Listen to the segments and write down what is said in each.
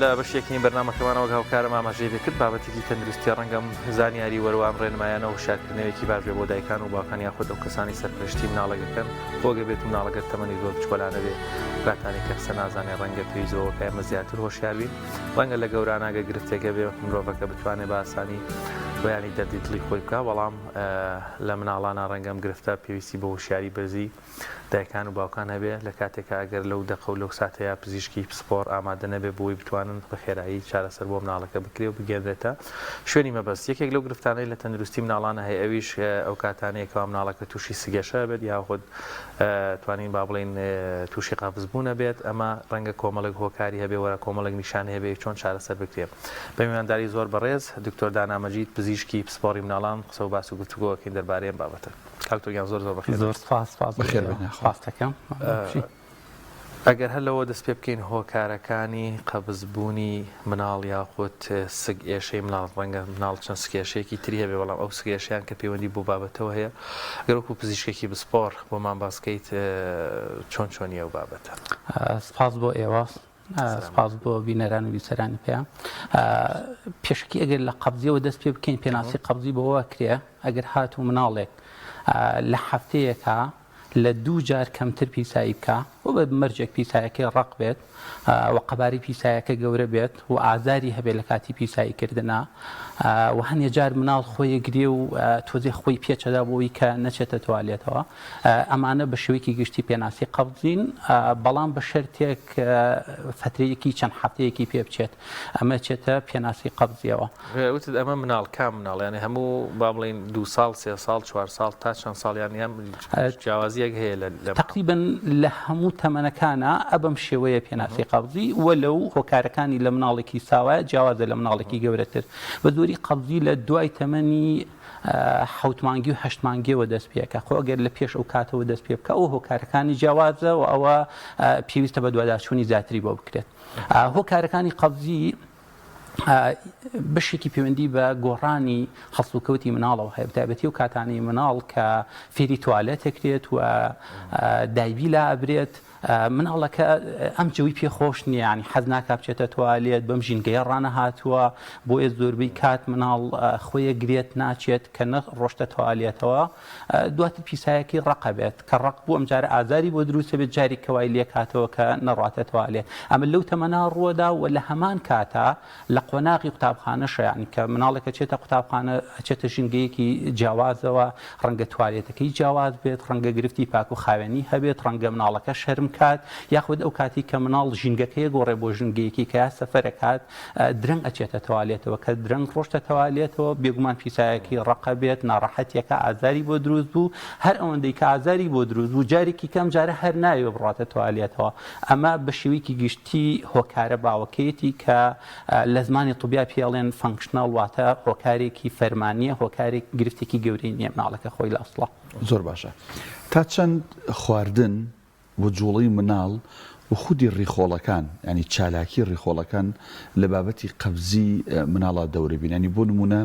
لە بەشی یەکەمی بەرنامەکەمانەوە وەک هاوکارم ئاماژەی پێکرد بابەتێکی تەندروستیە ڕەنگە ئەم زانیاری وەرەوە ئەم ڕێنمایانە هۆشیارکردنەوەیەکی باش بێ بۆ دایکان و باوکان یاخود ئەو کەسانەی سەرپەرشتی مناڵێک دەکەن خۆ گەر بێت و مناڵەکەت تەمەنی زۆر بچکۆلانە بێ کاتانێک کە قسە نازانێ ڕەنگە پێویست بەوە کە ئێمە زیاتر هۆشیار بین ڕەنگە لە گەورانا گەر گرفتێک هەبێ مرۆڤەکە بتوانێ بە ئاسانی بەیانی دەردی دڵی خۆی بکا بەڵام لە مناڵانا ڕەنگە ئەم گرفتە پێویستی بە هۆشیاری بەرزی دایکان و باوکان هەبێ، لە کاتێکا ئەگەر لەو دەقە و لەو ساتەیا پزیشکی پسپۆڕ ئامادە نەبێ بۆی بتوانن بە خێرایی چارەسەر بۆ مناڵەکە بکرێ و بگەیەنرێتە شوێنی مەبەست. یەکێک لەو گرفتانەی لە تەندروستی مناڵانا هەیە ئەویش ئەو کاتانەیە کەوا مناڵەکە تووشی سگێشە ئەبێت یاخود توانین با بڵێین تووشی قەبزبوون ئەبێت، ئەمە ڕەنگە کۆمەڵێک هۆکاری هەبێ وە کۆمەڵێک نیشانەی هەبێ چۆن چارەسەر بکرێ. بە میوانداری زۆر بەڕێز دکتۆر دانا مەجید پزیشکی پسپۆڕی مناڵان قسە و باس و گفتوگۆ ئەکەین دەربارەی ئەم بابەتە. کاک دکتۆر گیان زۆر زۆر بەخێر زۆر سپاس سپاس بەخێر بێن یاخوا. سپاس دەکەم. ئەگەر هەر لەوە دەست پێ بکەین هۆکارەکانی قەبز بوونی مناڵ یاخود سک ئێشەی مناڵ ڕەنگە مناڵ چەند سکێشەیەکی تری هەبێ بەڵام ئەو سکێشیان کە پەیوەندی بۆ بابەتەوە هەیە گەر وەکو پزیشکێکی بسپۆڕ بۆمان باس کەیت چۆن چۆنی ئەو بابەتە. سپاس بۆ ئێوە سپاس بۆ بینەران و بیسەرانی پێیان. پێشەکی ئەگەر لە قەبزیەوە دەست پێ بکەین پێناسی قەبزی بەوە کرێ ئەگەر هاتوو مناڵێک لە هەفتەیەکا لە دوو جار کەمتر پیسایی بکا و بە مەرجێک پیسایەکەی ڕەق بێت و قەباری پیسایەکە گەورە بێت و ئازاری هەبێت لە کاتی پیسایی کردنا و هەنێ جار مناڵ خۆی گرێ و تۆزێ خۆی پێچەدا بۆی کە نەچێتە توالێتەوە ئەمانە بە شێوەیەکی گشتی پێناسی قەبزین، بەڵام بە شەرتێک فەترەیەکی چەند هەفتەیەکی پێ بچێت، ئەمە چێتە پێناسی قەبزیەوە. وتت ئەمە مناڵ، کام مناڵ؟ یانی هەموو با بڵێین دوو ساڵ، سێ ساڵ، چوار ساڵ تا چەند ساڵ یان یان جیاوازییەک هەیە لە لە تەقریبەن لە هەموو تەمەنەکانا ئە بەم شێوەیە پێناسی قەبزی، وەلەو هۆکارەکانی لە مناڵێکی ساوایە جیاوازە لە مناڵێکی گەورەتر. بە زۆری قەبزی لە دوای تەمەنی حەوت مانگی و هەشت مانگیەوە دەست پێکا، خۆ ئەگەر لە پێش ئەو کاتەوە دەست پێ بکا ئەو هۆکارەکانی جیاوازە و ئەوە پێویستە بەدواداچوونی زیاتری بۆ بکرێت. هۆکارەکانی قەبزی بەشێکی پەیوەندی بە گۆڕانی هەڵسوکەوتی مناڵەوە هەیە، بەتایبەتی ئەو کاتانەی مناڵ کە فێری توالێت دەکرێت و دایبی لا ئەبرێت، مناڵەکە ئەم جەوی پێ خۆش نییە یانی حەز ناکا بچێتە توالێت بەم ژینگەیە ڕانەهاتووە بۆیە زۆربەی کات مناڵ خۆیە گرێت ناچێت کە نە ڕۆشتە توالێتەوە دواتر پیسایەکی ڕەقە بێت کە ڕق بوو ئەمجارە ئازاری بۆ دروستە بێت جاری کەوای لێکاتەوە کە نەڕاتە توالێت ئەمە لەو تەمەنا ڕووەدا و لە هەمان کاتا لە قۆناغی قوتابخانەشە یانی کە مناڵێک ئەچێتە قوتابخانە ئەچێتە ژینگەیەکی جیاوازەوە ڕەنگە توالێتەکەی جیاواز بێت ڕەنگە گرفتی پاک و خاوێنی هەبێت ڕەنگە مناڵەکە شەرم کات یاخود ئەو کاتی کە مناڵ ژینگەکەی گۆڕێ بۆ ژینگەیەکی کە یا سەفەرەکات درەنگ ئەچێتە توالێتەوە کە درەنگ ڕۆشتە توالێتەوە بێگومان پیسایەکی ڕەقە بێت ناڕەحەتیەکە ئازاری بۆ دروست بوو هەر ئەوەندەی کە ئازاری بۆ دروست بوو جارێکی کەم جارە هەر ناوێ بڕاتە توالێتەوە ئەمە بە شێوەیەکی گشتی هۆکارە باوەکەیەتی کە لە زمانی طبیا پێی ئەڵێن functional واتە هۆکارێکی فەرمانییە هۆکارێک گرفتێکی گەورەی نییە مناڵەکە خۆی لە ئەسڵا. زۆر باشە تا چەند خواردن و جوڵەی مناڵ و خودی ڕیخۆڵەکان یانی چالاکی ڕیخۆڵەکان لە بابەتی قەبزی مناڵا دەورە بین یانی بۆ نمونە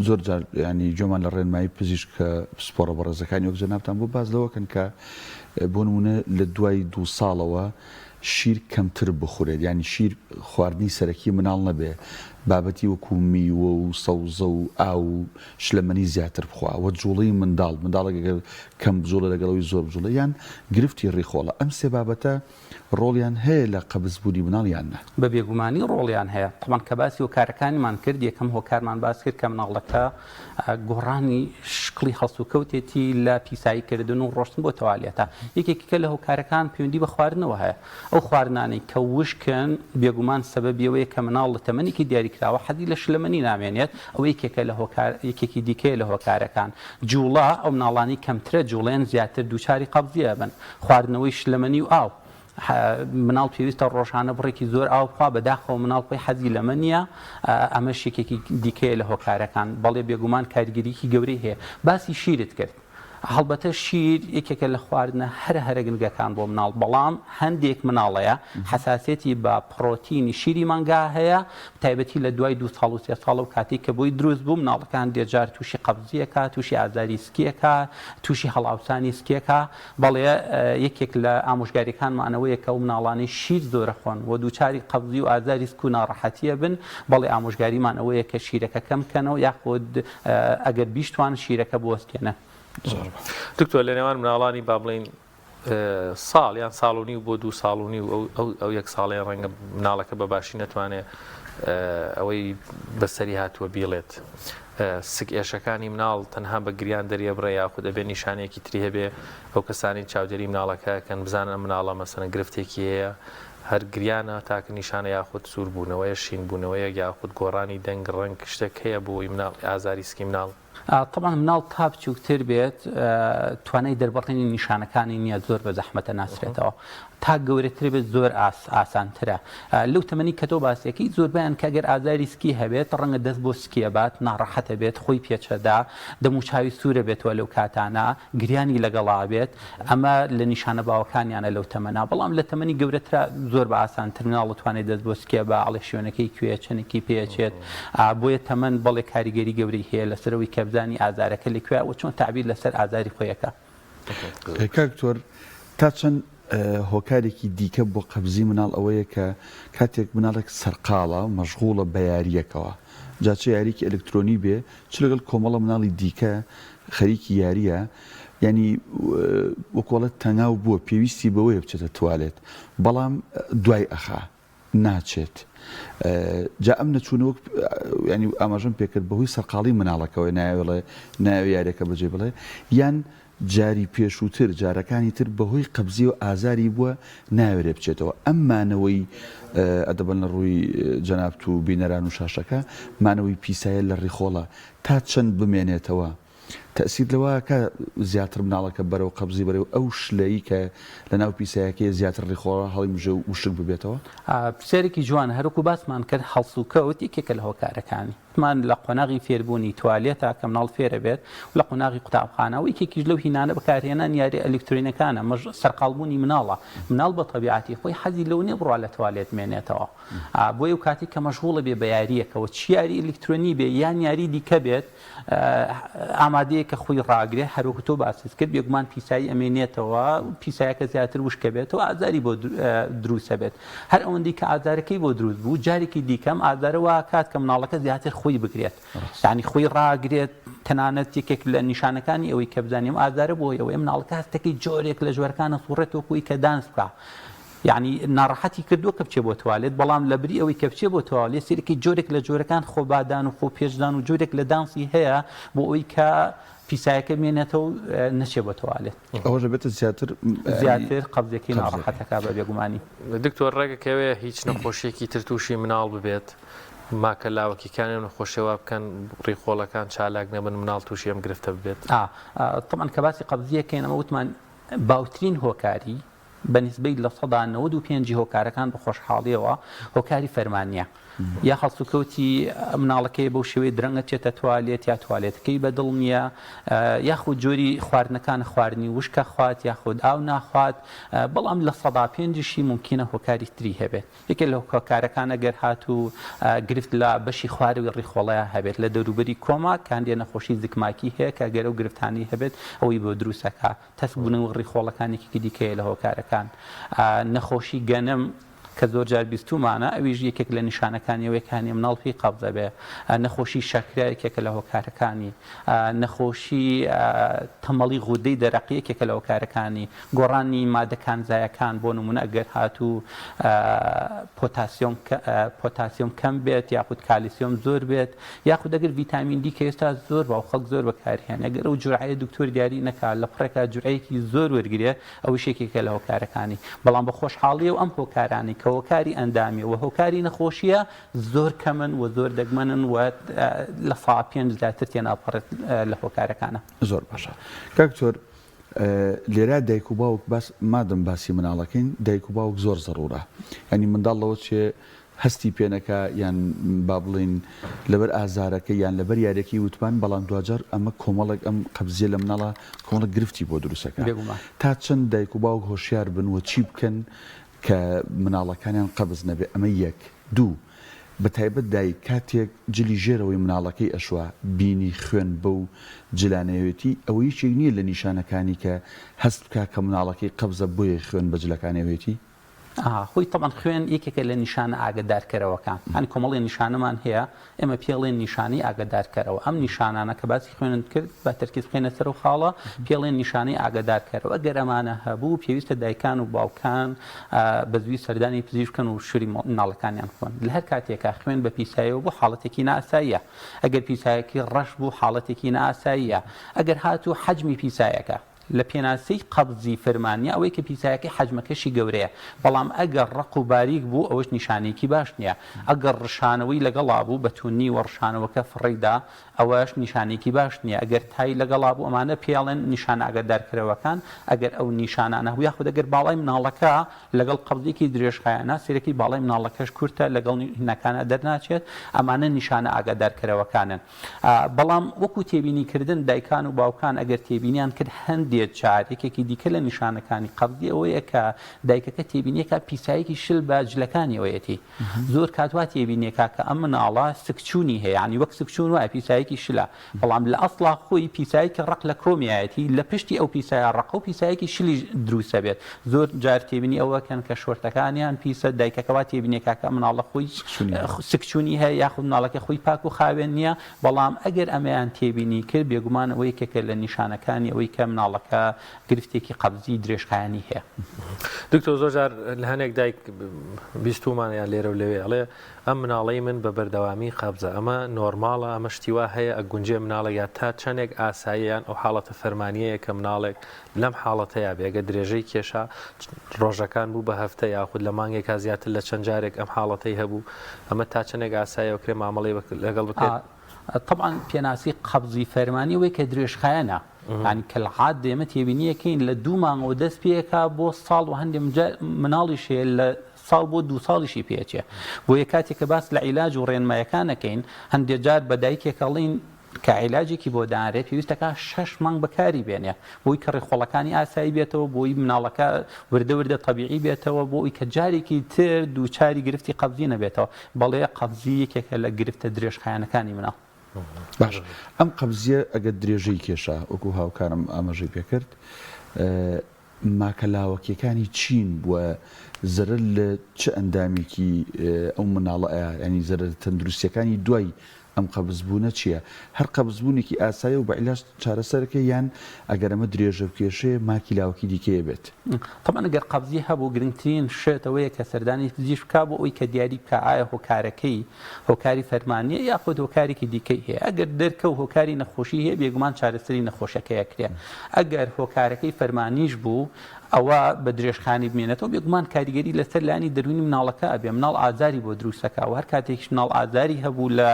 زۆر جار ینی گوێمان لە ڕێنمایی پزیشکە پسپۆڕە بەڕێزەکانی وەک جەنابتان بۆ باس لەوە کەن کە بۆ نمونە لە دوای دوو ساڵەوە شیر کەمتر بخورێت ینی شیر خواردنی سەرەکی مناڵ نەبێ بابەتی وەکو میوە و سەوزە و ئاو و شلەمەنی زیاتر بخوا وە جوڵەی منداڵ منداڵێک ئەگەر کەم بجوڵێ لەگەڵەوەی زۆر بجوڵێ یان گرفتی ڕیخۆڵە ئەم سێ بابەتە ڕۆڵیان هەیە لە قەبزبوونی مناڵ یان نا؟ بە بێگومانی ڕۆڵیان هەیە. تەبعەن کە باسی هۆکارەکانیمان کرد، یەکەم هۆکارمان باس کرد کە مناڵەکە گۆڕانی شکڵی هەڵسوکەوتێتی لە پیسایی کردن و ڕۆشتن بۆ تەوالێتە. یەکێکی کە لە هۆکارەکان پەیوەندی بە خواردنەوە هەیە. ئەو خواردنانەی کە وشکن بێگومان سەبەبی ئەوەیە کە مناڵ لە تەمەنێکی دیاریکراوە حەزی لە شلەمەنی نامێنێت، ئەوە یەکێکە لە هۆکار یەکێکی دیکەیە لە هۆکارەکان. جوڵە، ئەو مناڵانەی کەمترە جوڵێن زیاتر دووچاری قەبزی ئەبن. خواردنەوەی شلەمەنی و ئاو، مناڵ پێویستە ڕۆژانە بڕێکی زۆر ئاو بخوا، بەداخەوە مناڵ خۆی حەزی لەمە نییە، ئەمەش یەکێکی دیکەیە لە هۆکارەکان، بەڵێ بێگومان کاریگەریی گەورەی هەیە. باسی شیرت کرد. هەڵبەتە شیر یەکێکە لە خواردنە هەرە هەرە گرنگەکان بۆ مناڵ، بەڵام هەندێک مناڵ هەیە حەساسیەتی بە پڕۆتینی شیری مانگا هەیە، تایبەتی لە دوای دوو ساڵ و سێ ساڵ و کاتێک کە بۆی دروست بوو مناڵەکە هەندێک جار تووشی قەبزیەکە، تووشی ئازاری سکیەکە، تووشی هەڵاوسانی سکیەکە، بەڵێ یەکێک لە ئامۆژگاریەکانمان ئەوەیە کە ئەو مناڵانەی شیر زۆرە خۆن و دووچاری قەبزی و ئازاری سک و ناڕەحەتیە بن، بەڵێ ئامۆژگاریمان ئەوەیە کە شیرەکە کەم بکەنەوە یاخود ئەگەر بیشتوان شیرەکە بوەستێنن. زۆر باش دکتۆر لە نێوان مناڵانی با بڵێین ساڵ یان ساڵ و نیو بۆ دوو ساڵ و نیو ئەو یەک ساڵەیە ڕەنگە مناڵەکە بە باشی نەتوانێ ئەوەی بەسەری هاتووە بیڵێت سک ئێشەکانی مناڵ تەنها بە گریان دەریەبڕێ یاخود ئەبێ نیشانەیەکی تری هەبێ ئەو کەسانی چاودێری مناڵەکە کەن بزانن مناڵە مەسەن گرفتێکی هەیە هەر گریانە تاکە نیشانە یاخود سووربوونەوەیە شینبوونەوەیە یاخود گۆڕانی دەنگ ڕەنگ شتێک هەیە بۆی مناڵ ئازاری سکی مناڵ؟ تەبعەن مناڵ تا بچووکتر بێت توانای دەربڕینی نیشانەکانی نییە زۆر بە زەحمەتە ناسرێتەوە تا گەورەتر بێت زۆر ئاسانترە لەو تەمەنی کە تۆ باسیەکەی زۆربیان کە گەر ئازاری سکی هەبێت ڕەنگە دەست بۆ سکیە بات ناڕەحەتە بێت خۆی پێچەدا دەموچاوی سوورە بێتەوە لەو کاتانە گریانی لەگەڵا بێت ئەمە لە نیشانە باوەکانیانە لەو تەمەنە، بەڵام لە تەمەنی گەورەترا زۆر بە ئاسانتر مناڵ دەتوانێت دەست بۆ سکێ با ئەڵێ شوێنەکەی کوێیە چەنێکی پێ ئەچێت، بۆیە تەمەن بەڵێ کاریگەری گەورەی هەیە لەسەر ئەوەی کە بزانی ئازارەکە لە کوێیە و چۆن تەعبیر لەسەر ئازاری خۆی ئەکا. کاک دکتۆر تا چەند هۆکارێکی دیکە بۆ قەبزی مناڵ ئەوەیە کە کاتێک مناڵێک سەرقاڵە، مەشغوڵە بە یارییەکەوە، جا چ یارییەکی ئەلکترۆنی بێ چ لەگەڵ کۆمەڵە مناڵی دیکە خەریکی یارییە، یانی وەکو ئەڵێ تەنگاو بووە پێویستی بەوەیە بچێتە توالێت بەڵام دوای ئەخا ناچێت جا ئەم نەچوونە وەک ینی ئاماژەم پێکرد بەهۆی سەرقاڵی مناڵەکەەوە ناوێڵێ ناوێ یاریەکە بەجێ بڵێ یان جاری پێشووتر جارەکانی تر بەهۆی قەبزی و ئازاری بووە ناوێرێ بچێتەوە ئەم مانەوەی ئەدەبن لە ڕووی جەنابت و بینەران و شاشەکە مانەوەی پیسایە لە ڕیخۆڵە تا چەند بمێنێتەوە تەئسیر لەوە ئەکا زیاتر مناڵەکە بەرەو قەبزی بەرێ و ئەو شلەی کە لەناو پیسایەکەیە زیاتر ڕیخۆڵە هەڵیمژێ و وشک ببێتەوە؟ پرسیارێکی جوانە، هەروەکو باسمان کرد هەڵسوکەوت یەکێکە لە هۆکارەکانی. وتمان لە قۆناغی فێربوونی توالێتە کە مناڵ فێرەبێت و لە قۆناغی قوتابخانە و یەکێکیش لەو هینانە بەکارهێنانی یاریە ئەلیکترۆنیەکانە، مەش سەرقاڵبوونی مناڵە. مناڵ بە تەبیعەتی خۆی حەزی لەوە نیە بڕوا لە توالێت بمێنێتەوە. بۆیە ئەو کاتەی کە مەشغوڵە بێ بە یارییەکەوە چ یاری ئەلیکترۆنی بێ یان یاری دیکە بێت، ئامادەیە کە خۆی ڕاگرێت هەروەکو تۆ باست کرد بێگومان پیسایی ئەمێنێتەوە پیسایەکە زیاتر وشکە بێتەوە ئازاری بۆ دروستە بێت هەر ئەوەندەی کە ئازارەکەی بۆ دروست بوو جارێکی دیکەم ئازارە واکات کە مناڵەکە زیاتر خۆی بگرێت یعنی خۆی ڕاگرێت تەنانەت یەکێک لە نیشانەکانی ئەوەی کە بزانیم ئازارە بۆ ئەوەی مناڵەکە هەستەکەی جۆرێک لە جۆرەکانە سوڕێت وەکوی کە دانس بکە یەعنی ناڕەحەتی کردووە کە بچێ بۆ توالێت، بەڵام لەبری ئەوەی کە بچێ بۆ توالێت سەیرەکەی جۆرێک لە جۆرەکان خۆبادان و خۆ پێچدان و جۆرێک لە دانسی هەیە بۆ ئەوەی کە پیسایەکە بمێنێتەوە و نەچێ بۆ توالێت. ئەوەش دەبێتە زیاتر زیاتر قەبزیەکەی ناڕەحەتەکا بە بێگومانی. دکتۆر ڕێگەکەوێ هیچ نەخۆشیەکی تر توشی مناڵ ببێت ماکە لاوەکیکانی ئەم نەخۆشیە وا بکەن ڕیخۆڵەکان چالاک نەبن مناڵ توشی ئەم گرفتە ببێت؟ تەبعەن کە باسی قەبزیەکەین ئەمە وتمان باوترین هۆکاری بە نیسبەی 95% ی هۆکارەکان بە خۆشحاڵیەوە هۆکاری فەرمانیە یا هەڵسوکەوتی مناڵەکەی بەو شێوەیە درەنگە چێتە توالێت یا توالێتەکەی بە دڵ نییە یاخود جۆری خواردنەکان خواردنی وشکە خوات یاخود ئاو ناخوات بەڵام 5%یشی مومکینە هۆکاری تری هەبێت یەکێک لە هۆکارەکان ئەگەر هاتوو گرفت لە بەشی خوارەوەی ڕیخۆڵەیا هەبێت لە دەوروبەری کۆما کە هەندێک نەخۆشی زکماکی هەیە کە گەر ئەو گرفتانەی هەبێت ئەوەی بۆ دروست ئەکا تەسک بوونەوەی ڕیخۆڵەکان یەکێکی دیکەیە لە هۆکارەکان. نەخۆشی گەنم کە زۆر جار بیستوومانە ئەویش یەکێک لە نیشانەکانی ئەوەیە کە هەنێ مناڵ پێی قەبز ئەبێ. نەخۆشی شەکرە یەکێکە لە هۆکارەکانی. نەخۆشی تەمەڵی غودەی دەرەقی یەکێکە لە هۆکارەکانی. گۆڕانی مادە کانزایەکان بۆ نموونە ئەگەر هاتوو پۆتاسیۆم پۆتاسیۆم کەم بێت یاخود کالیسیۆم زۆر بێت یاخود ئەگەر ڤیتامین دی کە ئێستا زۆر باو خەڵک زۆر بەکاریهێنێ گەر ئەو جورعەیە دکتۆر دیاری نەکا لە پڕێکا جورعەیەکی زۆر وەرگرێ ئەویش یەکێکە لە هۆکارەکانی بەڵام بە خۆشحاڵیەوە ئەم هۆکارانەی کە هۆکاری ئەندامیە و هۆکاری نەخۆشیە زۆر کەمن و زۆر دەگمەنن و 5% زیاتر تێناپەڕێت لە هۆکارەکانە. زۆر باشە کاک دکتۆر لێرە دایک و باوک باس مادەم باسی مناڵەکەین دایک و باوک زۆر زەڕورە یانی منداڵ لەوە چێ. هەستی پێ نەکا یان با بڵێین لەبەر ئازارەکەی یان لەبەر یاریەکەی وتمان بەڵام دواجار ئەمە کۆمەڵێک ئەم قەبزیە لە مناڵا کۆمەڵێک گرفتی بۆ دروست ئەکا بێگومان. تا چەند دایک و باوک هۆشیار بن و چی بکەن کە مناڵەکانیان قەبز نەبێ ئەمە یەک دوو بە تایبەت دایک کاتێک جلی ژێرەوەی مناڵەکەی ئەشوا بینی خوێن بەو جلانەیەوێتی ئەوە یەکێک نیە لە نیشانەکانی کە هەست بکا کە مناڵەکەی قەبزە بۆیە خوێن بە جلەکانیەوێتی؟ ئا خۆی تەبعەن خوێن یەکێکە لە نیشانە ئاگەدارکەرەوەکان یانی کۆمەڵێ نیشانەمان هەیە ئێمە پێڵێن نیشانەی ئاگەدارکەرەوە ئەم نیشانانە کە باسی خوێنت کرد با تەرکیز بخەینە سەر ئەو خاڵە پێڵێن نیشانەی ئاگەدارکەرەوە ئەگەر ئەمانە هەبوو پێویستە دایکان و باوکان بە زووی سەردانی پزیشک بکەن و شوری مناڵەکانیان بخۆن لە هەر کاتێکا خوێن بە پیسایەوە بوو حاڵەتێکی نائاساییە ئەگەر پیسایەکی ڕەش بوو حاڵەتێکی نائاساییە ئەگەر هاتوو حەجمی پیسایەکە لە پێناسەی قەبزی فرمانیە ئەوەی کە پیسایەکەی حەجمەکەشی گەورەیە، بەڵام ئەگەر ڕەق و باریک بوو ئەوەش نیشانەیەکی باش نیە، ئەگەر ڕشانەوەی لەگەڵا بوو بە توندی وە ڕشانەوەکە فڕێی دا ئەوەش نیشانەیەکی باش نیە، ئەگەر تای لەگەڵا بوو ئەمانە پێی ئەڵێن نیشانە ئاگادارکەرەوەکان، ئەگەر ئەو نیشانانە هەبوو یاخود ئەگەر باڵای مناڵەکە لەگەڵ قەبزێکی درێژخایەنە سەیرەکەی باڵای مناڵەکەش کورتە لەگەڵ هینەکانا دەرناچێت ئەمانە نیشانە ئاگادارکەرەوەکانن. بەڵام وەکو تێبینی کردن دایکان و باوکان ئەگەر تێبینیان کرد هەندێ جار یەکێکی دیکە لە نیشانەکانی قەبزی ئەوەیە کە دایکەکە تێبینیەکە پیسایەکی شل بە جلەکانیەوەیەتی زۆر کات وا تێبینیەکە کە ئەم مناڵە سکچوونی هەیە ینی وەک سکچوون وایە پیسایەکی شلە بەڵام لە ئەسڵا خۆی پیسایەکی ڕق لە کۆمیایەتی لە پشتی ئەو پیسایە ڕقە و پیسایەکی شلی دروستە بێت زۆر جار تێبینی ئەوە کەن کە شۆرتەکانیان پیسە دایکەکە وا تێبینێکا کە مناڵە خۆی سکچوونی هەیە یاخود مناڵەکە خۆی پاک و خاوێن نییە بەڵام ئەگەر ئەمەیان تێبینی کرد بێگومان ئەوە یەکێکە لە نیشانەکانی ئەوەی کە مناڵەکە گرفتێکی قەبزی درێژخایەنی هەیە. دکتۆر زۆر جار لە هەنێک دایک بیستومانە یان لێرە و لەوێ ئەڵێ ئەم مناڵەی من بە بەردەوامی قەبزە ئەمە نۆرماڵە ئەمە شتی وا هەیە ئەگونجێ مناڵێک یا تا چەندێک ئاساییە یان ئەو حاڵەتە فەرمانیەیە کە مناڵێک لەم حاڵەتەیا بێ گەر درێژەی کێشا ڕۆژەکان بوو بە هەفتە یاخود لە مانگێکا زیاتر لە چەند جارێک ئەم حاڵەتەی هەبوو ئەمە تا چەندێک ئاسایە وکرێ مامەڵەی لەگەڵ بکرێت؟ تەبعەن پێناسی قەبزی فەرمانی ئەوەی کە درێژخایەنە یانی کەلعادە ئێمە تێبینیەکەین لە دوو مانگەوە دەست پێکا بۆ ساڵ و هەندێک مناڵیش هەیە لە ساڵ بۆ دوو ساڵیشی پێچێ بۆیە کاتێک کە باس لە عیلاج و ڕێنمایەکان ئەکەین هەندێک جار بە دایکێک ئەڵێین کە عیلاجێکی بۆ دانرێت پێویستە کا شەش مانگ بەکاری بێنێ بۆی کە ڕیخۆڵەکانی ئاسایی بێتەوە بۆی مناڵەکە وردە وردە تەبیعی بێتەوە بۆ ئەوی کە جارێکی تر دووچاری گرفتی قەبزی نەبێتەوە بەڵێ قەبزی یەکێکە لە گرفتە درێژخایەنەکانی مناڵ. باش ئەم قەبزیە ئەگەر درێژەی کێشا وەکو هاوکارم ئاماژەی پێکرد ماکە لاوەکیەکانی چین و زەرەر لە چ ئەندامێکی ئەو مناڵە ئەیا یانی زەرەرە تەندروستیەکانی دوای ئەم قەبز بوونە چیە؟ هەر قەبز بوونێکی ئاسایە و بە عیلاج چارەسەرەکەی یان ئەگەر ئەمە درێژە بکێشێ ماکی لاوەکی دیکەیە بێت؟ تەبعەن ئەگەر قەبزی هەبوو گرنگترین شت ئەوەیە کە سەردانی پزیشک بکا بۆ ئەوەی کە دیاری بکا ئایا هۆکارەکەی هۆکاری فەرمانیە یاخود هۆکارێکی دیکەی هەیە ئەگەر دەرکەوت هۆکاری نەخۆشی هەیە بێگومان چارەسەری نەخۆشەکەی ئەکرێ ئەگەر هۆکارەکەی فەرمانیش بوو ئەوە بە درێژخانی بمێنێتەوە بێگومان کاریگەری لەسەر لایەنی دەروونی مناڵەکە ئەبێ مناڵ ئازاری بۆ دروستەکە و هەر کاتێکیش مناڵ ئازاری هەبوو لە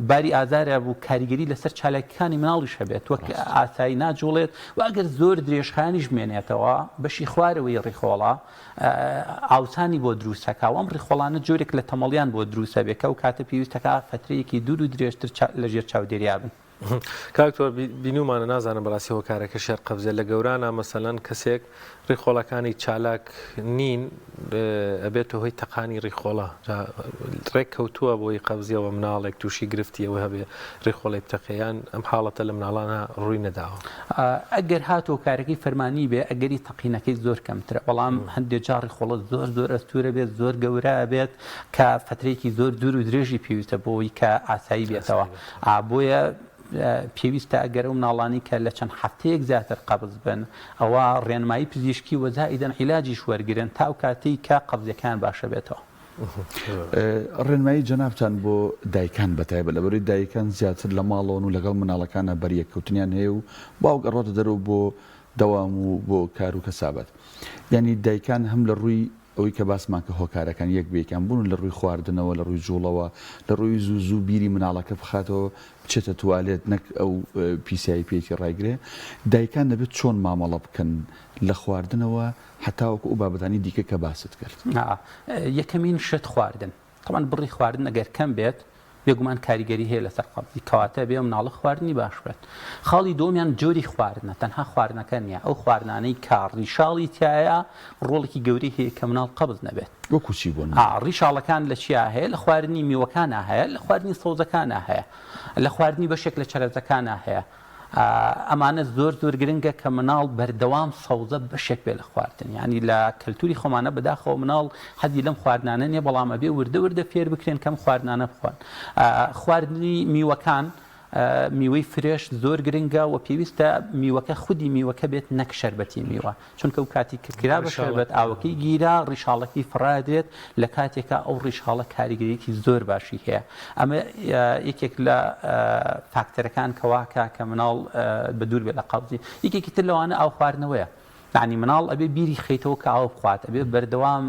باری ئازارە بوو کاریگەری لەسەر چالاکیەکانی مناڵیش هەبێت وەک ئاسایی ناجوڵێت و ئەگەر زۆر درێژخایەنیش بمێنێتەوە بەشی خوارەوەی ڕیخۆڵە ئاوسانی بۆ دروست ئەکا و ئەم ڕیخۆڵانە جۆرێک لە تەمەڵیان بۆ دروست ئەبێ کە ئەو کاتە پێویست ئەکا فەترەیەکی دوور و درێژتر لە ژێر چاودێریا بن. کاک دکتۆر بینومانە نازانم بەڕاستی هۆکارەکەشی هەر قەبزە لە گەورانا مەسەلەن کەسێک ڕیخۆڵەکانی چالاک نین ئەبێتە هۆی تەقانی ڕیخۆڵە ڕێک کەوتووە بۆی قەبزیەوە مناڵێک تووشی گرفتی ئەوە هەبێ ڕیخۆڵەی بتەقێ یان ئەم حاڵەتە لە مناڵانا ڕووی نەداوە؟ ئەگەر هاتوو هۆکارەکەی فەرمانی بێ ئەگەری تەقینەکەی زۆر کەمترە بەڵام هەندێ جار ڕیخۆڵە زۆر زۆر ئەستوورە بێت زۆر گەورە بێت کە فەترەیەکی زۆر دوور و درێژی پێویستە بۆی کە ئاسایی بێتەوە بۆیە پێویستە ئەگەر ئەو مناڵانی کە لە چەند هەفتەیەک زیاتر قەبز بن ئەوە ڕێنمایی پزیشکی و زائیدەن عیلاجیش وەرگرن تا ئەو کاتەی کە قەبزیەکەیان باشە بێتەوە. ڕێنمایی جەنابتان بۆ دایکان بەتایبەت لەبەرئەوەی دایکان زیاتر لە ماڵەوەن و لەگەڵ مناڵەکانا بەریەککەوتنیان هەیە و باوک ئەڕواتە دەرەوە بۆ دەوام و بۆ کار و کەسابەت یانی دایکان هەم لە ڕووی ئەوەی کە باسمان کە هۆکارەکان یەک بە یەکیان بوون لە ڕووی خواردنەوە لە ڕووی جوڵەوە لە ڕووی زوو زوو بیری مناڵەکە بخاتەوە بچێتە توالێت نەک ئەو پیسایی پێیەتی ڕایگرێ دایکان دەبێت چۆن مامەڵە بکەن لە خواردنەوە هەتاوەکو ئەو بابەتانی دیکە کە باست کرد. یەکەمین شت خواردن. تەبعەن بڕی خواردن ئەگەر کەم بێت بێگومان کاریگەری هەیە لەسەر قەبزی، کەواتە ئەبێ ئەو مناڵە خواردنی باش بێت. خاڵی دووەمیان جۆری خواردنە، تەنها خواردنەکە نییە، ئەو خواردنانەی کە ڕیشاڵی تیایە ڕۆڵێکی گەورەی هەیە کە مناڵ قەبز نەبێت. وەکو چی بۆ نموونە؟ ڕیشاڵەکان لە چیا هەیە؟ لە خواردنی میوەکانا هەیە، لە خواردنی سەوزەکانا هەیە، لە خواردنی بەشێک لە چەرەزەکانا هەیە. ئەمانە زۆر زۆر گرنگە کە مناڵ بەردەوام سەوزە بەشێک بێ لە خواردن یانی لە کەلتوری خۆمانە بەداخەوە مناڵ حەزی لەم خواردنانە نیە بەڵام ئەبێ وردە وردە فێر بکرێن کەم خواردنانە بخۆن خواردنی میوەکان میوەی fresh زۆر گرنگە و پێویستە میوەکە خودی میوەکە بێت نەک شەربەتی میوە چونکە ئەو کاتی کە کرا بە شەربەت ئاوەکەی گیرا ڕیشاڵەکەی فڕادرێت لە کاتێکا ئەو ڕیشاڵە کاریگەریی زۆر باشی هەیە ئەمە یەکێک لە فاکتەرەکان کە واکە کە مناڵ بە دوور بێت لە قەبزی یەکێکی تر لەوانە ئاو خواردنەوەیە یعنی مناڵ ئەبێ بیری خەیتەوە کە ئاو بخوات ئەبێ بەردەوام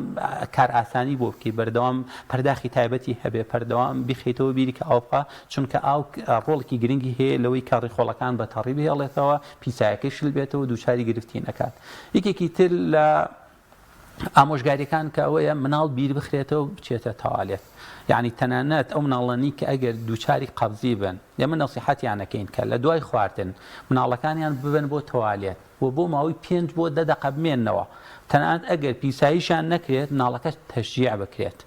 کار ئاسانی بۆ بکەی بەردەوام پەرداخی تایبەتی هەبێ پەردەوام بیخەیتەوە بیری کە ئاو بخوا چونکە ئاو ڕۆڵێکی گرنگی هەیە لەوەی کە ڕیخۆڵەکان بە تەڕی بهێڵێتەوە پیسایەکەی شل بێتەوە دووچاری گرفتی نەکات. یەکێکی تر لە ئامۆژگاریەکان کە ئەوەیە مناڵ بیر بخرێتەوە بچێتە تەوالێت یعنی تەنانەت ئەو مناڵانی کە ئەگەر دووچاری قەبزی بن ئێمە نەسیحەتیان ئەکەین کە لە دوای خواردن مناڵەکانیان ببەن بۆ تەوالێت و بۆ ماوەی پێنج بۆ دە دەقە بمێننەوە تەنانەت ئەگەر پیساییشیان نەکرێت مناڵەکە تەشجیع بکرێت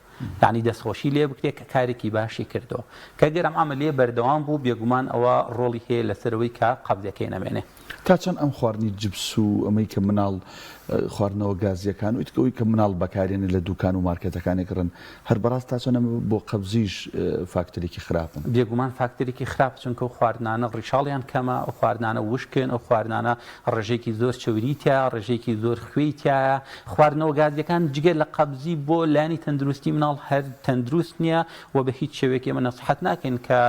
یانی دەستخۆشی لێ بکرێت کە کارێکی باشی کردووە کە گەر ئەم عەمەلیە بەردەوام بوو بێگومان ئەوە ڕۆڵی هەیە لەسەر ئەوەی کە قەبزەکەی نەمێنێ. تا چەند ئەم خواردنی جبس و ئەمەی کە مناڵ خواردنەوە گازیەکان و ئیتر ئەوەی کە مناڵ بەکارێنێ لە دوکان و مارکێتەکان ئەکڕن هەر بەڕاست تا چەند ئەمە بۆ قەبزیش فاکتەرێکی خراپن؟ بێگومان فاکتەرێکی خراپە چونکە ئەو خواردنانە ڕیشاڵیان کەمە ئەو خواردنانە وشکن ئەو خواردنانە ڕێژەیەکی زۆر چەوری تیایە، ڕێژەیەکی زۆر خوێی تیایە، خواردنەوە گازیەکان جگە لە قەبزی بۆ لایەنی تەندروستی مناڵ هەر تەندروست نییە و بە هیچ شێوەیەک ئێمە نەسیحەت ناکەین کە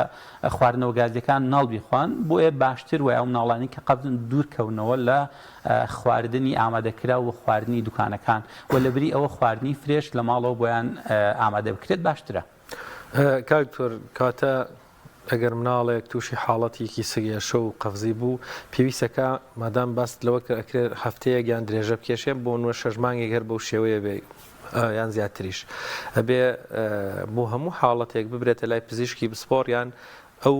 خواردنەوە گازیەکان مناڵ بیخوان، بۆیە باشتر وایە ئەو مناڵانەی کە قەبزن دوور کەونەوە لە خواردنی ئامادەکراو و خواردنی دوکانەکان و لەبری ئەوە خواردنی fresh لە ماڵەوە بۆیان ئامادە بکرێت باشترە. کاک دکتۆر کاتە ئەگەر مناڵێک تووشی حاڵەتێکی سگێشە و قەفزی بوو پێویستەکە مادام باست لەوە کرد ئەکرێت هەفتەیەک یان درێژە بکێشێ بۆ نوە شەش مانگێک هەر بەو شێوەیە بێ یان زیاتریش ئەبێ بۆ هەموو حاڵەتێک ببرێتە لای پزیشکی پسپۆڕ یان ئەو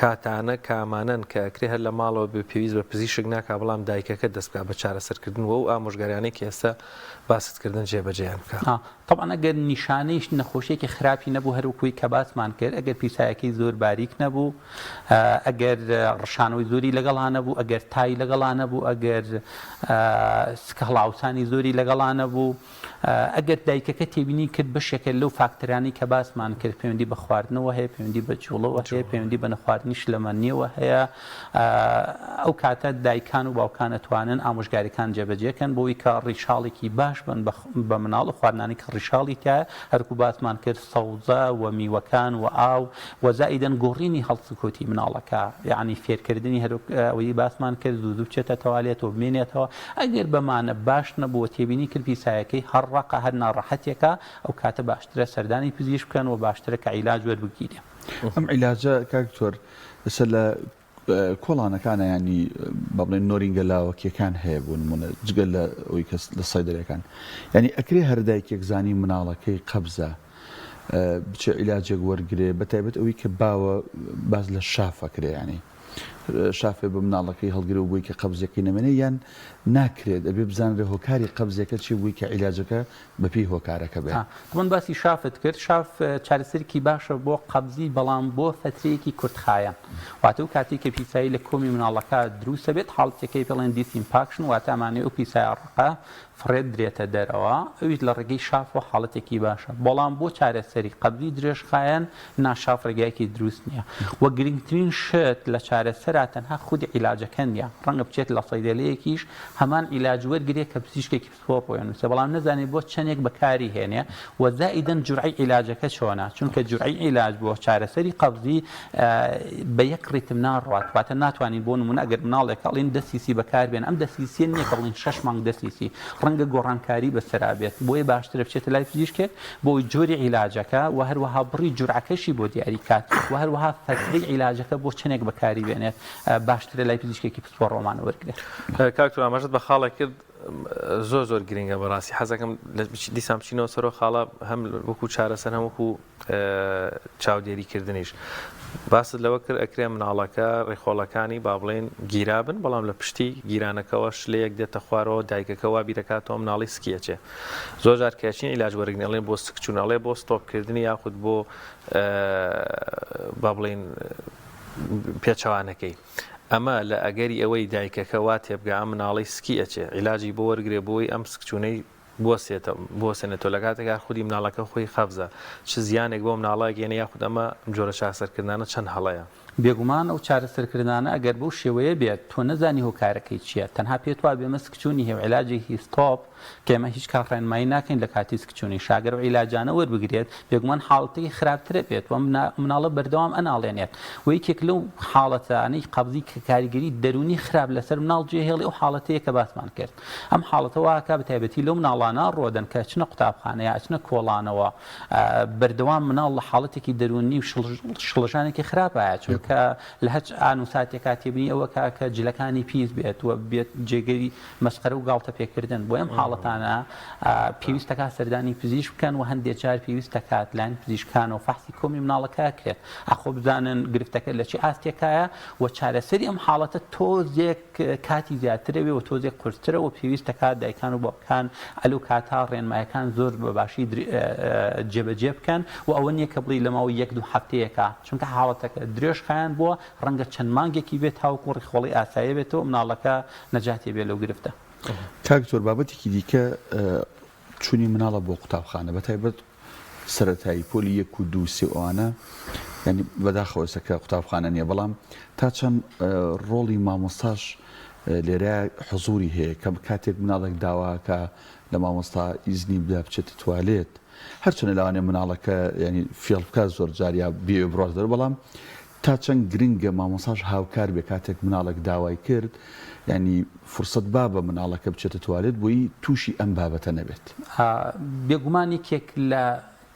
کاتانە کامانەن کە ئەکرێ هەر لە ماڵەوە بێ پێویست بە پزیشک ناکا بەڵام دایکەکە دەست بکا بە چارەسەرکردن و ئەو ئامۆژگاریانەی کە ئێستا باست کردن جێبەجێیان بکا. تەبعەن ئەگەر نیشانەی نەخۆشیەکی خراپی نەبوو هەر وەکوی کە باسمان کرد ئەگەر پیسایەکەی زۆر باریک نەبوو ئەگەر ڕشانەوەی زۆری لەگەڵا نەبوو ئەگەر تای لەگەڵا نەبوو ئەگەر سکە هەڵاوسانی زۆری لەگەڵا نەبوو ئەگەر دایکەکە تێبینی کرد بەشێکە لەو فاکتەرانەی کە باسمان کرد پەیوەندی بە خواردنەوە هەیە پەیوەندی بە جوڵەوە هەیە پەیوەندی بە نەخواردنی شلەمەنیەوە هەیە ئەو کاتە دایکان و باوکان ئەتوانن ئامۆژگاریەکان جێبەجێ کەن بۆی کە ڕیشاڵێکی باش بن بە مناڵ و خواردنانی کە ڕیشاڵی تایە هەرکو باسمان کرد سەوزە و میوەکان و ئاو و زائیدەن گۆڕینی هەڵسوکەوتی مناڵەکە یەعنی فێرکردنی هەر ئەوەی باسمان کرد زوو زوو بچێتە تەوالێت و بمێنێتەوە ئەگەر بەمانە باش نەبوو و تێبینی کرد پیسایەکەی هەر ڕەقە هەر ناڕەحەتێکە ئەو کاتە باشترە سەردانی پزیشک بکەن و باشترە کە عیلاج وەربگیرێ. ئەم عیلاجە کاک دکتۆر ئێستا لە کۆڵانەکانە یانی با بڵێن نۆرینگە لاوەکیەکان هەیە بۆ نمونە جگە لە ئەوی کەس لە سەیدەلەکان یانی ئەکرێ هەر دایکێک زانی مناڵەکەی قەبزە بچێ عیلاجێک وەرگێ بە تایبەت ئەوی کە باوە باز لە شاف ئەکرێ ینی شافێ بە مناڵەکەی هەڵگرێ و بۆی کە قەبزەکەی نەمێنێ یان ناکرێت ئەبێ بزانرێ هۆکاری قەبزەکە چی بووی کە عیلاجەکە بەپێی هۆکارەکە بێ. تۆن باسی شافت کرد، شاف چارەسەرێکی باشە بۆ قەبزی بەڵام بۆ فەترەیەکی کورتخایەن واتە ئەو کاتەی کە پیسایی لە کۆمی مناڵەکە دروست دەبێت حاڵەتەکەی پێڵێن disimpaction واتە ئەمانەی ئەو پیسایە ڕەقە فڕێت درێتە دەرەوە ئەویش لە ڕێگەی شافەوە حاڵەتێکی باشە بەڵام بۆ چارەسەری قەبزی درێژخایەن نا شاف ڕێگایەکی دروست نییە و گرنگترین شت لە چارەسەرا تەنها خودی عیلاجەکە نییە ڕەنگە بچێت لە صەیدەلەیەکیش هەمان عیلاج وەرگرێت کە پزیشکێکی پسپۆڕ بۆی ئەنووسێ بەڵام نەزانێ بۆ چەندێک بەکاری هێنێ و زائیدەن جورعەی عیلاجەکە چۆنە چونکە جورعەی عیلاج بۆ چارەسەری قەبزی بە یەک ڕیتم ناڕوات واتە ناتوانین بۆ نمونە ئەگەر مناڵێک ئەڵین دە سیسی بەکار بێن ئەم دە سیسیە نییە کە بڵین شەش مانگ دە سیسی ڕەنگە گۆڕانکاری بەسەرا بێت بۆیە باشترە بچێتە لای پزیشکێک بۆی جۆری عیلاجەکە و هەروەها بڕی جورعەکەشی بۆ دیاری کات و هەروەها فەترەی عیلاجەکە بۆ چەندێک بەکاری بێنێت باشترە لای پزیشکێکی پسپۆڕ ئەوانە وەرگرێت. کاک توران ئاماژەت بە خاڵێک کرد. زۆر زۆر گرنگە بەڕاستی حەزەکەم دیسان بچینەوە سەرۆ خاڵە هەم وەکو چارەسەر هەم وەکو چاودێری کردنیش. باست لەوە کرد ئەکرێ مناڵەکە ڕیخۆڵەکانی با بڵێین گیرابن بەڵام لە پشتی گیرانەکەوە شلەیەک دێتە خوارەوە دایکەکە وا بیرەکاتەوە مناڵی سکی ئەچێ زۆر جار کە ئەچین عیلاج وەرگرین ئەڵێن بۆ سکچوون ئەڵێ بۆ stop کردنی یاخود بۆ با بڵێین پێچەوانەکەی ئەمە لە ئەگەری ئەوەی دایکەکە وا تێبگا ئەم مناڵی سکی ئەچێ عیلاجی بۆ وەرگێ بۆی ئەم سکچوونەی بوەسێنێتەوە لەکاتێکا خودی مناڵەکە خۆی قەبزە چ زیانێک بۆ مناڵە ئەگەیەنێ یاخود ئەمە ئەم جۆرە چارەسەرکردنانە چەند هەڵەیە؟ بێگومان ئەو چارەسەرکردنانە ئەگەر بەو شێوەیە بێت تۆ نەزانی هۆکارەکەی چیە تەنها پێت وابێ ئەمە سکچونی هەیە و عیلاجێکی stop کە ئێمە هیچ کات ڕێنمایی ناکەین لە کاتی سکچونی شا گەر ئەو عیلاجانە وەربگرێت بێگومان حاڵەتەکەی خراپترە بێت و ئەم مناڵە بەردەوام ئەناڵێنێت و یەکێک لەو حاڵەتانەی قەبزی کە کاریگەری دەروونی خراپ لەسەر مناڵ جێهێڵی ئەو حاڵەتەیە کە باسمان کرد ئەم حاڵەتە وا ئەکا بەتایبەتی لەو مناڵانە ڕوەدەن کە ئەچنە قوتابخانە یا ئەچنە کۆڵانەوە بەردەوام مناڵ لە حاڵەتێکی دەروونی و شڵەژانێکی خراپایە چونکە لە هەچ ئان و ساتێکا تێبینی ئەوە کا کە جلەکانی پیس بێت و بێت جێگەی مەسخەرە و گاڵتە پێکردن بۆ ئەم حاڵەتانە پێویستەکە سەردانی پزیشک بکەن و هەندێک جار پێویست دەکات لایەن پزیشکانەوە فەحسی کۆمی مناڵەکە کرێت ئاخۆ بزانن گرفتەکە لە چی ئاستێکایە و چارەسەری ئەم حاڵەتە تۆزێک کاتی زیاترەوێ و تۆزێک قورسترە و پێویست دەکات دایکان و باوکان ئەلو کاتا ڕێنمایەکان زۆر بە باشی جێبەجێ بکەن و ئەوە نییە کە بڵی لە ماوەی یەک دوو هەفتەیەکە چونکە حاڵەتەکە درێژخایەن بووە ڕەنگە چەند مانگێکی بێت تاوەکو ڕیخۆڵەی ئاسایی بێتەوە مناڵەکە نەجاتی بێ لەو گرفتە. کاک دکتۆر بابەتێکی دیکە چوونی مناڵە بۆ قوتابخانە بەتایبەت سەرەتایی پۆلی یەک و دوو سێ ئەوانە یانی بەداخەوە ئێستا کە قوتابخانە نییە بەڵام تا چەند ڕۆڵی مامۆستاش لێرە حزوری هەیە کە کاتێک مناڵێک داواکە لە مامۆستا ئیزنی بدا بچێتە توالێت هەرچەنە لەوانەیە مناڵەکە ینی فێڵ بکات زۆر جار یا بێ بڕات دەر بەڵام تا چەند گرنگە مامۆستاش هاوکار بێ کاتێک مناڵێک داوای کرد یانی فرسەت با بە مناڵەکە بچێتە توالێت بۆی توشی ئەم بابەتە نەبێت. بێگومان یەکێک لە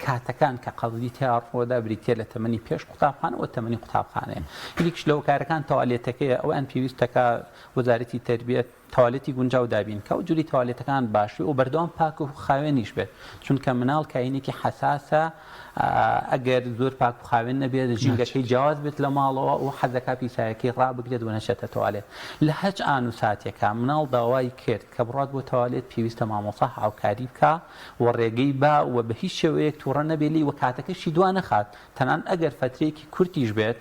کاتەکان کە قەزی تیا ڕووەدا بریتیە لە تەمەنی پێش قوتابخانە و تەمەنی قوتابخانەیە یەکێکیش لە هۆکارەکان تەوالێتەکەیە ئەویان پێویستەکە وەزارەتی تەربیەت تەوالێتی گونجاو دابین کا و جلی تەوالێتەکان باش بێ و بەردەوام پاک و خاوێنیش بێت چونکە مناڵ کاینێکی حەساسە ئەگەر زۆر پاک و خاوێن نەبێت ژینگەکەی جیاواز بێت لە ماڵەوە و حەزەکا پیسایەکەی ڕابگرێت و نەچێتە تەوالێت لە هەچ ئان و ساتێکا مناڵ داوای کرد کە بڕات بۆ تەوالێت پێویستە مامۆستا هاوکاری بکا و ڕێگەی با و بە هیچ شێوەیەک تووڕە نەبێ لێی و کاتەکەشی دوا نەخات تەنانەت ئەگەر فەترەیەکی کورتیش بێت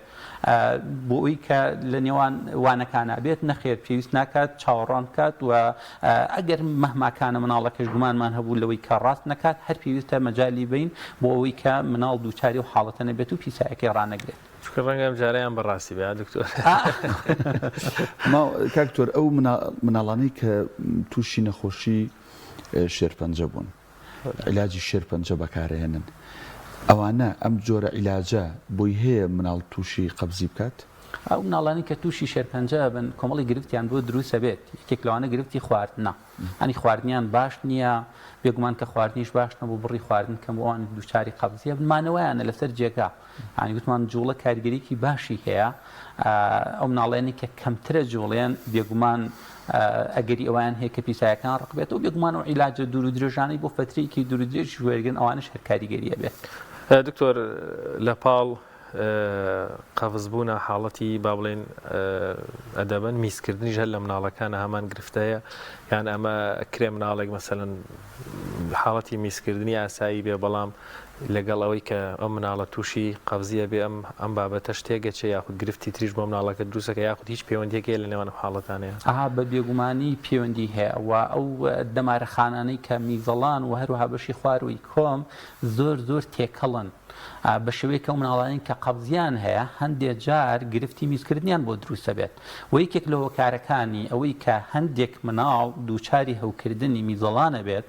بۆ ئەوی کە لە نێوان وانەکانا بێت نەخێر پێویست ناکات چاوەڕوان بکات و ئەگەر مەهماکانە مناڵەکەش گومانمان هەبوو لەوەی کە ڕاست نەکات هەر پێویستە مەجالی بین بۆ ئەوەی کە مناڵ دووچاری و حاڵەتە نەبێت و پیسایەکەی ڕانەگرێت. چونکە ڕەنگە ئەم جارەیان بە ڕاستی بێ دکتۆر. کاک دکتۆر ئەو مناڵانەی کە تووشی نەخۆشی شێرپەنجە بوون عیلاجی شێرپەنجە بەکارئەهێنن ئەوانە ئەم جۆرە عیلاجە بۆی هەیە مناڵ تووشی قەبزی بکات؟ ئەو مناڵانەی کە تووشی شێرپەنجە ئەبن کۆمەڵی گرفتیان بۆ دروست ئەبێت یەکێک لەوانە گرفتی خواردنە ئەنی خواردنیان باش نییە بێگومان کە خواردنیش باش نەبوو بڕی خواردن کەم بوو ئەوان دووچاری قەبزی ئەبن مانەوەیانە لەسەر جێگا یانی گوتمان جوڵە کاریگەریی باشی هەیە، ئەو مناڵانی کە کەمترە جوڵێن بێگومان ئەگەری ئەویان هەیە کە پیسایەکان ڕق بێتەوە بێگومان و عیلاجە دوور و درێژانەی بۆ فترێکی دوور و درێژ وەرگن ئەوانش هەر کاریگەریە بێت. دکتۆر لە پاڵ قەفزبوونە حاڵەتی با بڵێن ئەدەبن میزکردنیش هەر لە مناڵەکانە هەمان گرفتەیە یان ئەمە کرێ مناڵێک مەسەلەن حاڵەتی میزکردنی ئاسایی بێ بەڵام لەگەڵ ئەوەی کە ئەم مناڵە تووشی قەبزی ئەبێ ئەم ئەم بابەتەش تێگەچێ یاخود گرفتی تریش بۆ مناڵەکە دروست ئەکا یاخود هیچ پەیوەندیەک هەیە لە نێوان ئەم حاڵەتانەیا؟ ئەها بە بێگومانی پەیوەندی هەیە و ئەو دەمارە خانانەی کە میزەڵان و هەروەها بەشی خوارووی کۆم زۆر زۆر تێکەڵن بە شێوەیەک ئەو مناڵانەی کە قەبزیان هەیە هەندێ جار گرفتی میزکردنیان بۆ دروست ئەبێت و یەکێک لە هۆکارەکانی ئەوەی کە هەندێک مناڵ دووچاری هەوکردنی میزەڵان ئەبێت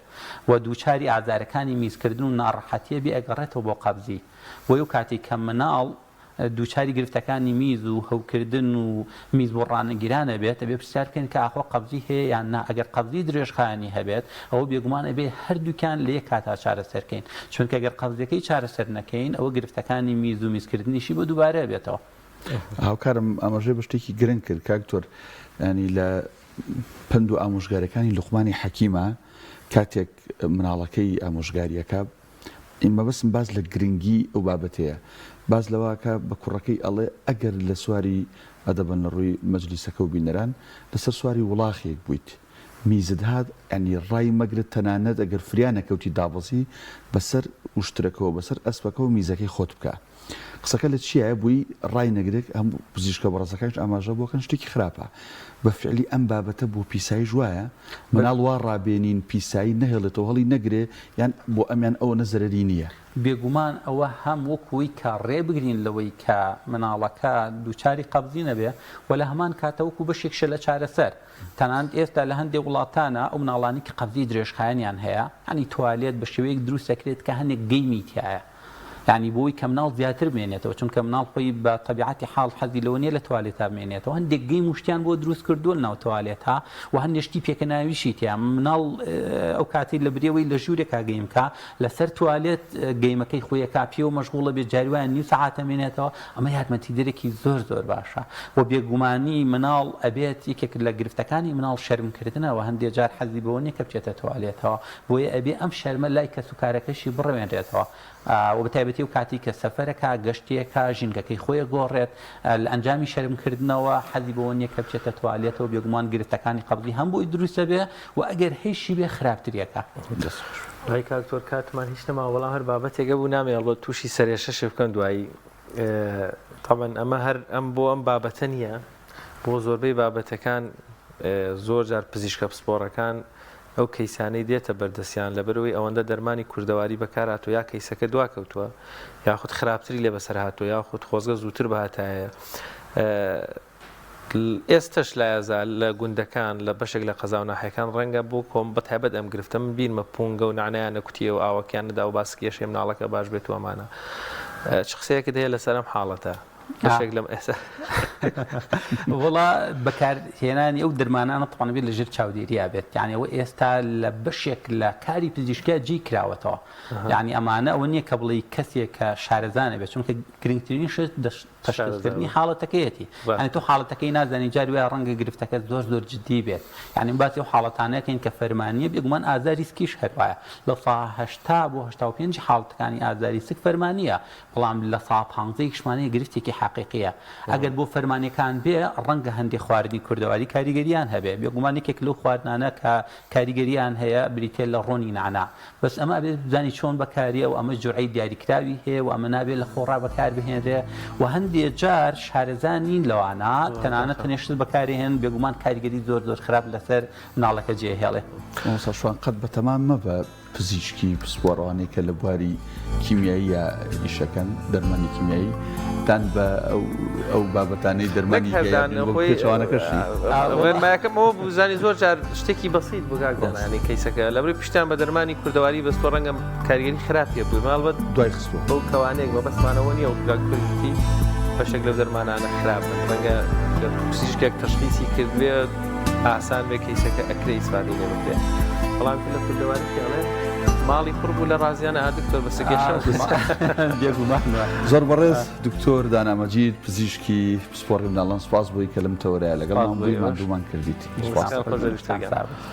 و دووچاری ئازارەکانی میزکردن و ناڕەحەتیە بێ ئەگەڕێتەوە بۆ قەبزی بۆیە و کاتێک کە مناڵ دووچاری گرفتەکانی میز و هەوکردن و میز بۆ ڕانەگیران ئەبێت ئەبێ پرسیار بکەین کە ئاخۆ قەبزی هەیە یان نا ئەگەر قەبزی درێژخایەنی هەبێت ئەوە بێگومان ئەبێ هەردووکیان لە یەک کاتا چارەسەر کەین چونکە گەر قەبزیەکەی چارەسەر نەکەین ئەوە گرفتەکانی میز و میزکردنیشی بۆ دووبارە ئەبێتەوە. هاوکارم ئاماژەی بە شتێکی گرنگ کرد کاک دکتۆر یانی لە. پەند و ئامۆژگاریەکانی لوقمانی حەکیمە کاتێک مناڵەکەی ئامۆژگاریەکە مەبەستم باس لە گرنگی ئەو بابەتەیە باس لەوەکە بە کوڕەکەی ئەڵێ ئەگەر لە سواری ئەدەبەن لە ڕووی مەجلیسەکە و بینەران لەسەر سواری وڵاخێک بوویت میزت هات یانی ڕای مەگرە تەنانەت ئەگەر فریا نەکەوتی دابەزی بەسەر وشترەکەوە بەسەر ئەسپەکەوە میزەکەی خۆت بکە قسەکە لە چیایە بووی ڕای نەگرێک هەموو پزیشکە بەڕێزەکانیش ئاماژە بۆ کەن شتێکی خراپە بە فعلی ئەم بابەتە بۆ پیساییش وایە مناڵ وا ڕابێنین پیسایی نەهێڵێتەوە هەڵی نەگرێ یان بۆ ئەمیان ئەوەنە زەرەری نییە. بێگومان ئەوە هەم وەکو وەی کە ڕێ بگرین لەوەی کە مناڵەکە دووچاری قەبزی نەبێ و لە هەمان کاتە وەکو بەشێکشە لە چارەسەر تەنانەت ئێستا لە هەندێک وڵاتانا ئەو مناڵانەی کە قەبزی درێژخایەنیان هەیە یانی توالێت بە شێوەیەک دروست دەکرێت کە هەندێک game ی تیایە یانی بۆی کە مناڵ زیاتر بمێنێتەوە چونکە مناڵ خۆی بە تەبیعەتی حاڵ حەزی لەوە نییە لە توالێتا بمێنێتەوە هەندێک game و شتیان بۆ دروست کردووە لەناو توالێتا و هەندێک شتی پێکەناویشی تیا مناڵ ئەو کاتەی لە برێوەی لە ژوورێکا game کا لەسەر توالێت game ەکەی خۆیەکا پێوە مەشغوڵە بێت جاری وایە نیو سەعاتە مێنێتەوە ئەمە یارمەتیدەرێکی زۆر زۆر باشە و بێگومانی مناڵ ئەبێت یەکێک لە گرفتەکانی مناڵ شەرمکردنە و هەندێک جار حەزی بەوە نییە کە بچێتە توالێتەوە بۆیە ئەبێ ئەم شەرمە لای کەسوکارەکەشی بڕەوێنرێتەوە و بەتایبەتی ئەو کاتەی کە سەفەرەکا، گەشتێکا، ژینگەکەی خۆی ئەگۆڕێت، لە ئەنجامی شەرمکردنەوە حەزی بەوە نییە کە بچێتە توالێتەوە، بێگومان گرفتەکانی قەبزی هەم بۆی دروست ئەبێ و ئەگەر هەیشی بێ خراپتری ئەکا. دەست خۆش. وەڵای کاک دکتۆر کاتمان هیچ نەماوە بەڵام هەر بابەتێک هەبوو نامەوێ هەڵبەت تووشی سەرێشەشێ بکەم دوایی تەبعەن ئەمە هەر ئەم بۆ ئەم بابەتە نییە بۆ زۆربەی بابەتەکان زۆر جار پزیشکە پسپۆڕەکان ئەو کەیسانەی دێتە بەردەستیان لەبەرئەوەی ئەوەندە دەرمانی کوردەواری بەکارهاتووە یا کەیسەکە دواکەوتووە یاخود خراپتری لێ بەسەر هاتووە یاخود خۆزگە زووتر بهاتایە ئێستش لایەزا لە گوندەکان لە بەشێک لە قەزا و ناحیەکان ڕەنگە بۆ کۆم بەتایبەت ئەم گرفتە من بیرمە پونگە و نەعنایان نەکوتیە و ئاوەکیان نەدا و باسک یەشێ مناڵەکە باش بێت و ئەمانە چ قسەیەکت هەیە لەسەر ئەم حاڵەتە؟ بەشێک لەم ئێستا وڵا بەکارهێنانی ئەو دەرمانانە تەوان بێت لە ژێر چاودێریا بێت یعنی ئەوە ئێستا لە بەشێک لە کاری پزیشکیا جێی کراوەتەوە یعنی ئەمانە ئەوە نییە کە بڵێ کەسێک کە شارەزانە بێت چونکە گرنگترین شت تەشخیصکردنی حاڵەتەکەیەتی یعنی تۆ حاڵەتەکەی نازانی جاری وایە ڕەنگە گرفتەکە زۆر زۆر جدی بێت یعنی باسی ئەو حاڵەتانەکەین کە فەرمانیە بێگومان ئازاری سکیش هەروایە لە 80 بۆ 85 حاڵەتەکانی ئازاری سک فەرمانیە بەڵام لە سا پانزەی شمانەیە گرفتێکی حەقیقیە ئەگەر بۆ فەرمانەکان بێ ڕەنگە هەندێ خواردنی کوردەواری کاریگەریان هەبێ بێگومان یەکێک لەو خواردنانە کە کاریگەریان هەیە بریتیە لە ڕۆنی نەعنا بەس ئەمە ئەبێت بزانی چۆن بەکاریە و ئەمە جورعەی دیاریکراوی هەیە و ئەمە نابێت لە خۆڕا بەکار بهێنرێ و هەندێ جار شارەزا نین لەوانە تەنانەت هەنێ شت بەکارێهێن بێگومان کاریگەری زۆر زۆر خراپ لەسەر مناڵەکە جێهێڵێ. مامۆستا شوان قەت بەتەمام مەبە پزیشکی پسپۆڕ ئەوانەی کە لە بواری کیمیاییە ئیشەکەن دەرمانی کیمیایی دان بە ئەو بابەتانەی دەرمانی پێچەوانەکەشی ڕێنمایەکەم ئەوە بوو زانی زۆر جار شتێکی بەسیت بوو کاک دانانی کەیسەکە لەبری پشتیان بە دەرمانی کوردەواری بەستۆ ڕەنگە کاریگەری خراپیە بووی ماڵبەت دوای خستووە بەو کەوانەیەک مەبەستمانەوە نییە و کاک کوردی بەشێک لەو دەرمانانە خراپن ڕەنگە پزیشکێک تەشخیسی کردبێ ئاسان بێ کەیسەکە ئەکرێ ئیسفادەی لێ بکرێ بەڵام لە کوردەواری پێڵێ ماڵی پڕ بوو لە ڕازیانە ئا دکتۆر بەسە گەشە بێگومان زۆر بەڕێز دکتۆر دانا مەجید پزیشکی پسپۆڕی مناڵان سپاس بۆی کە لەم تەوەرەیە لەگەڵمان بووی ماندوومان کردیت سپاس.